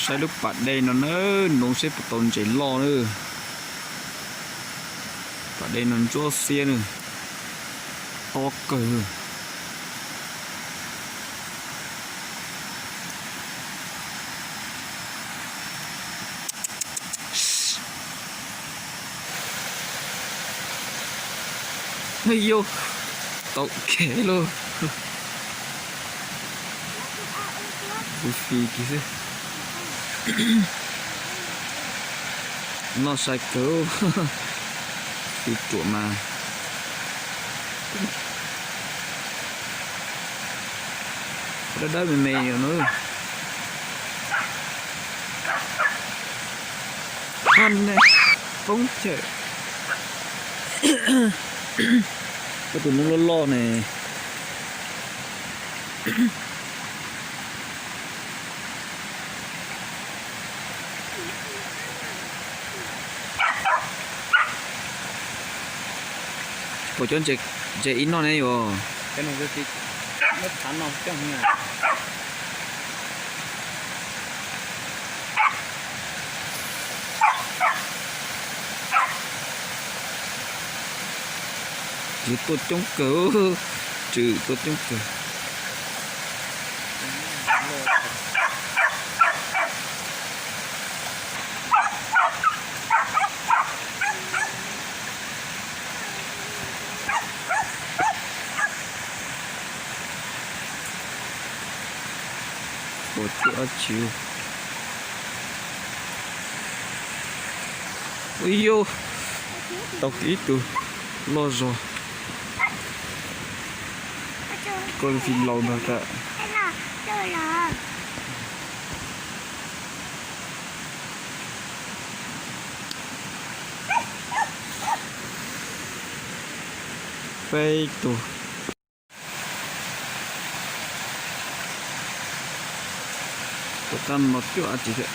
Saib lub pas dej no na, nug seb puas tau ntses loj na. Pas dej no ntsuab xiab na, tob kawg. Yog, tau kev lauj. Tus fi kiag xwb. Noj sai kawg. Fi ruam mas dawb dawb me me no. Poob chaw. Koj tus noob loj loj ne. Puas cov ntses ib noj ne yuav? Tsis tuaj coob kawg, tswm tuaj coob kawg. Ua cuab dab tsi? Ua yog, tau kiag ib tug loj zog. Koj fi laus ntag tas. Peb tug. Tus qab no cuaj dab tsi thiab.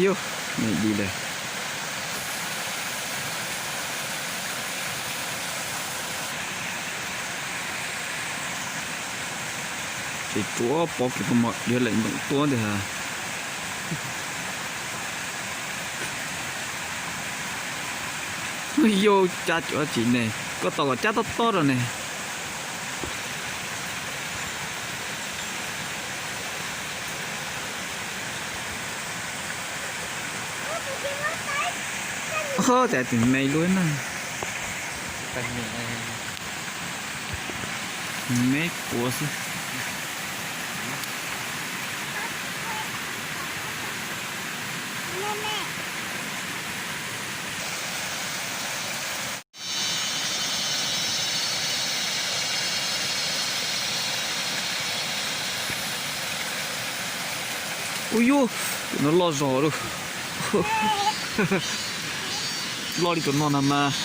Yog, me di lawm. Ces tsuav pov kiag tus mos diav lem ntoom tuab ntag. Yog cab cuaj dab tsi ne, koj tau kom cab tob tob rau ne. Ho cas tus me lub na. Me puav xwb. Ub yug, tus no loj zog lawm. Loj li tus no ntag mas.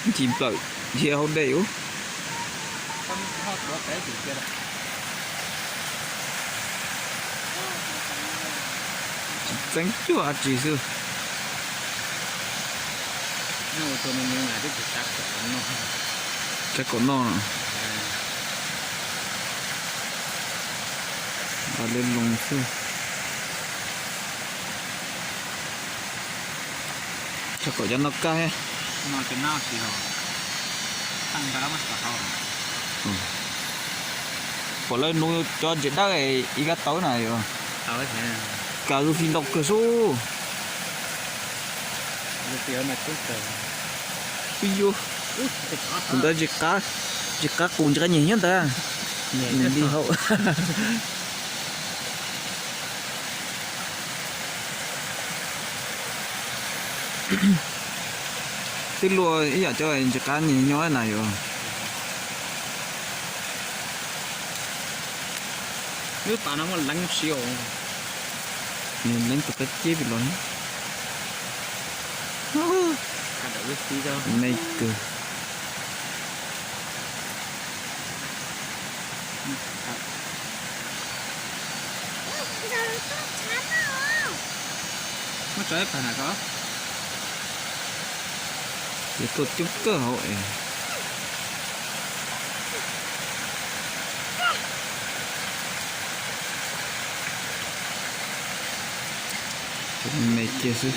Ntsis nplawm dhia hauv dej ub. Tsis txeeb cuaj dab tsi xwb. Tsav kom noj. Nqa lub loo xwb. Tsav kom cov no kaj. Pom lawv nuv cov ntses dawb ib kab tau na yom. Kav tus fi ntau kawg sub. Ub yug, tus ntawd ntsis qab, ntsis qab qus ntsis qab nyeg nyob ntawd. Nws li hauv. Twb luaj ib yam cov ntsis qab nyeg nyob na yom. Lub pas no muaj leeb siab. Nws leeb tus qab ceb pem los. Me kawg. Muab tso ib pag na ko. Ces tuaj coob kawg hauv es. Me me kiag xwb.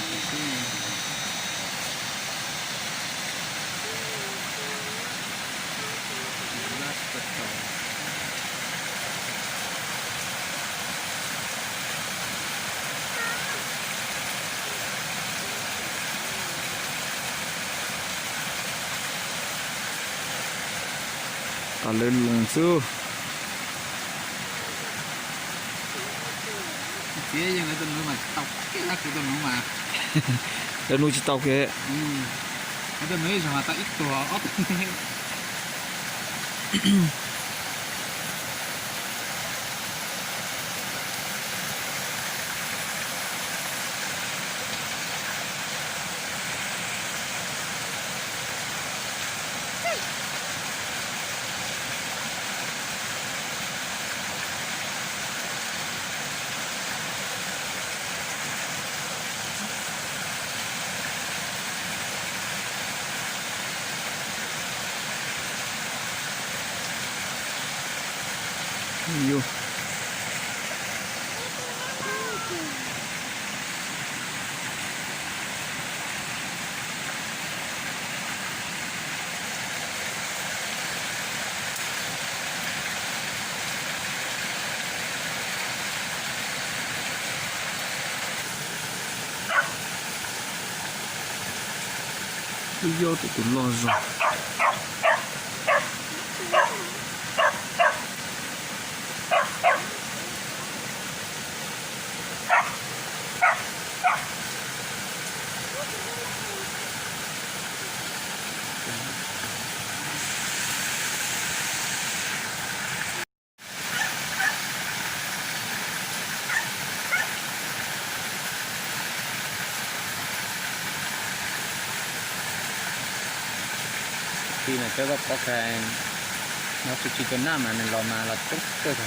Tas lawv loos xwb. Txiv yeej lawv tus nuv mas tsis tau kiag, kuv tus nuv mas. Lawv nuv tsis tau kiag. Lawv tus nuv ib zaug mas tau ib tug ob tug. Yus. Twb yog tus tus loj zog. Tiv mas cov koj pov kha no tsis tsis cov naj mas nws los mas los coob kawg.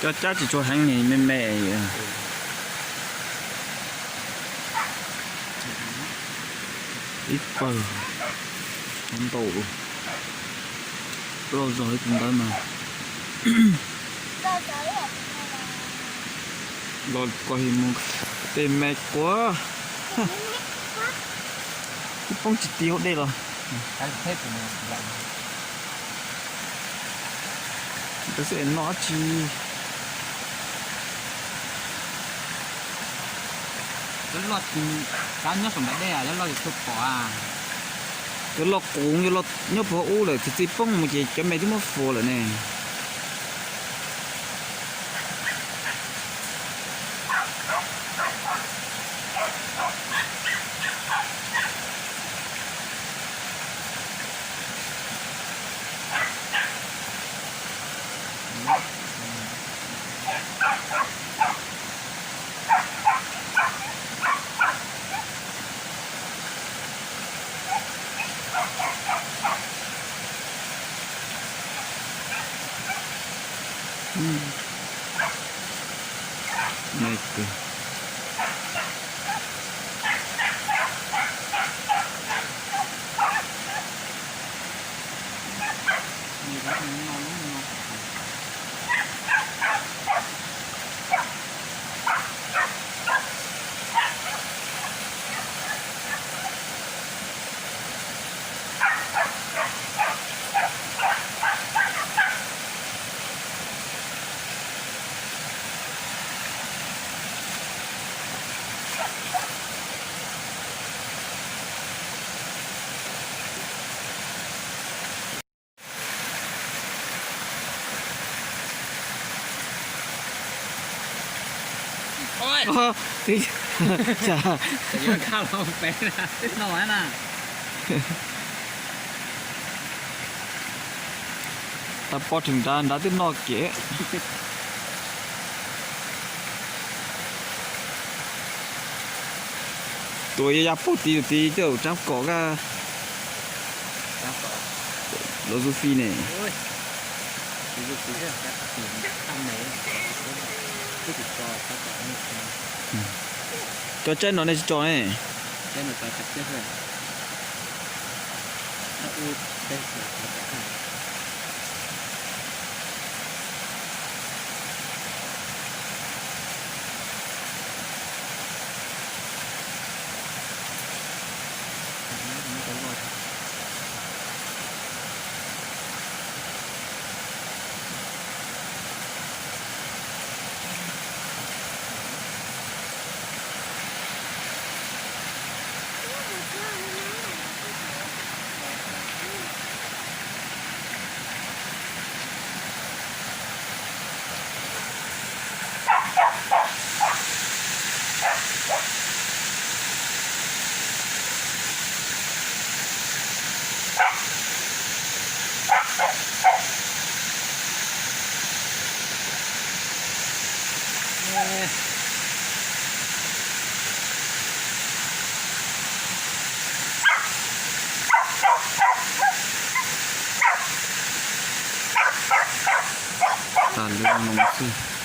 Cov cab tsis tshua heev, me me. Ib pawg ntau, loj zog ib tus ntawd mas. Los koj him mus tej me kuav, twb poob tsis ti hauv dej los. Ntawd xwb es noj dab tsi. Cov loj, cov nyob saum nram dej, cov loj tsis tshua pom. Cov loj qus, cov loj nyob puag ub lawm, txiv txiv poob mus ces cov me twb muab faus lawm ne. Pob rhees nrad, nrad twb noj kev. Tuam ya puag tid, tus tid tej zaum tsab kom kab los xub fij ne. Cov tsaib no nej tsis tso ne? Tas li no xwb.